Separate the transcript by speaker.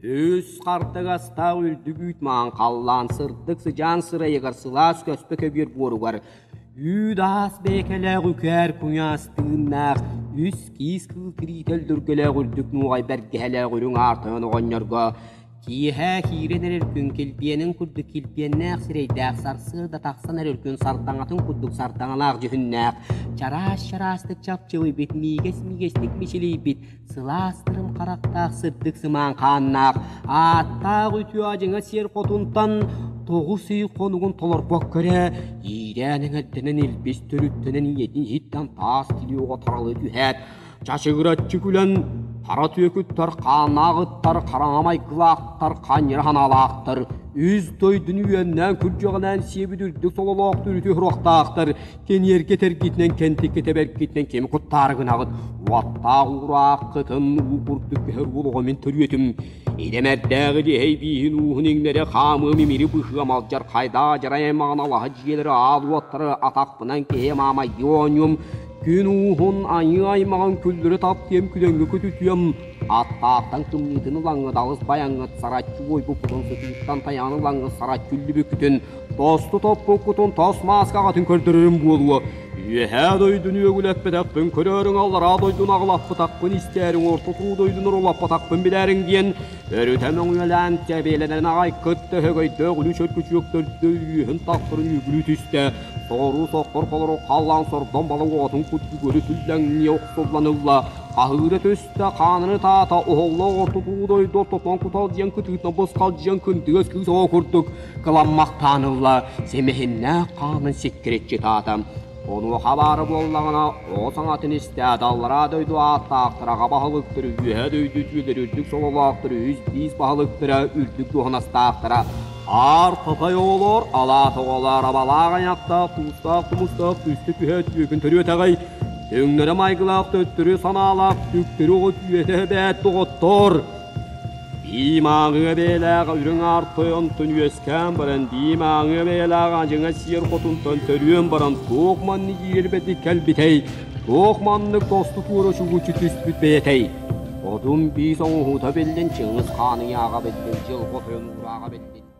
Speaker 1: Үс хартыгастаах үрдүк үүт маҥан халлаан сырдык сыдьаан сырайыгар сылаас көспө көбүөр буоругар үүд-аас бэйэкэлээх үкээр куйаас тыыннаах үс киис кыыл тириитэ өллүргэлээх үрдүк нуоҕай бэргэһэлээх үрүҥ аар тойон оҕонньорго Киэһэ киирэн эрэр күн килбиэнин курдук килбиэннээх сирэйдээх сарсыарда тахсан эрэр күн сардаҥатын курдук сардаҥалаах дьүһүннээх, чараас-чараастык чапчылыйбыт, миигэс-миигэстик мичилийбит, сылаас тырым харахтаах сырдык сымаан хааннаах, ааттаах үтүө адьыҥа сиэр хотунтан 9 ый хонугун толорбокко эрэ, иирээн эҥэрдэнэн илбис төрүттэнэн ийэтин иһиттэн таас килиэ оҕо таралыы түһээт, Чачыгыраччы күлэн, хара түөкүттэр, хааннаах ыттар, хараҥа майгылаахтар, ханньара ханаалаахтар, үс дойдуну үөннээн күрдьэҕинээн сиэбит үрдүк сололоох түрүтү суруохтаахтар, кэниэргэ тэргитинэн кэнтиккэ тэбэргитинэн кими куттаары гынаҕыт, уоттаах уурааххытын уу курдук көһөр уол оҕо мин төрүөтүм, идэмэрдээҕи диһэй бииһин ууһун иҥнэри хаамыам имири быһыам алдьархайдаа дьарай аймаҕын алаһа дьиэлэри аал уоттары атахпынан киһи маамайдыы оонньуом Күн ууһун айыы аймаҕын күллүрү таптыам күлэҥҥэ көтүтүөм, аттаахтан тымныытын ылаҥҥыт алыс байаҥҥыт сараччы уойбуккутун сытыыттан тайаан ылаҥҥыт сараччы үллүбүккүтүн тосту топпуккутун тос мааскаҕытын көрдөрөрүм буолуо. Үөһээ дойдуну үөгүлэппэтэхпин көрөөрүҥ, аллараа дойдуну аҕылаппытахпын истээриҥ, орто туруу дойдуну орулаппатахпын билээриҥ диэн өрүтэ мөҥүөлээн тэбиэлэнэн аҕай кытта өһөгөйдөөх үлү чөркүчүөктөрдө үөһүн тахсарын үөгүлүү түстэ. Соҕуруу соххор холоро халлаан сордон балык оҕотун курдук өрүс үллэҥнии охсуллан ылла. Хаһыыра түстэ, хаанын ытаата, оһоллоох ортотуу дойду ортотунан куталдьыйан кытыытынан бысхалдьыйан кындыгас кыыс оҕо курдук кыламмахтаан ылла, сэмэһиннээх хаанын сиккириччи ытаата. Онуоха баара буоллаҕына, оҕо саҥатын истээт, аллараа дойду ааттаахтара, аҕа баһылыктара, үөһээ дойду үтүөлэрэ, үрдүк сололоохторо, үс биис баһылыктара, үрдүк дуоһунастаахтара Аар хотой оҕолор, алаас оҕолор, абалаах айахтаах, туустаах тумустаах, түстэ түһээт түөкүн төрүөтэҕэй, өҥнөрө майгылаах, төттөрү санаалаах, түктэри оҕо түөтэ эбээт доҕоттор! Бии мааҥыа бэйэлээх үрүҥ аар тойонтон үөскээн баран, бии мааҥыа бэйэлээх адьыҥа сиэр хотунтан төрүөн баран туох маннык иирбэтик кэлбитэй, туох маннык тосту туора чугуччу түспүт бэйэтэй? Одун биис оҥоһуута биллин, Чыҥыс хаан ыйааҕа биллин, дьылҕа тойон уурааҕа биллин.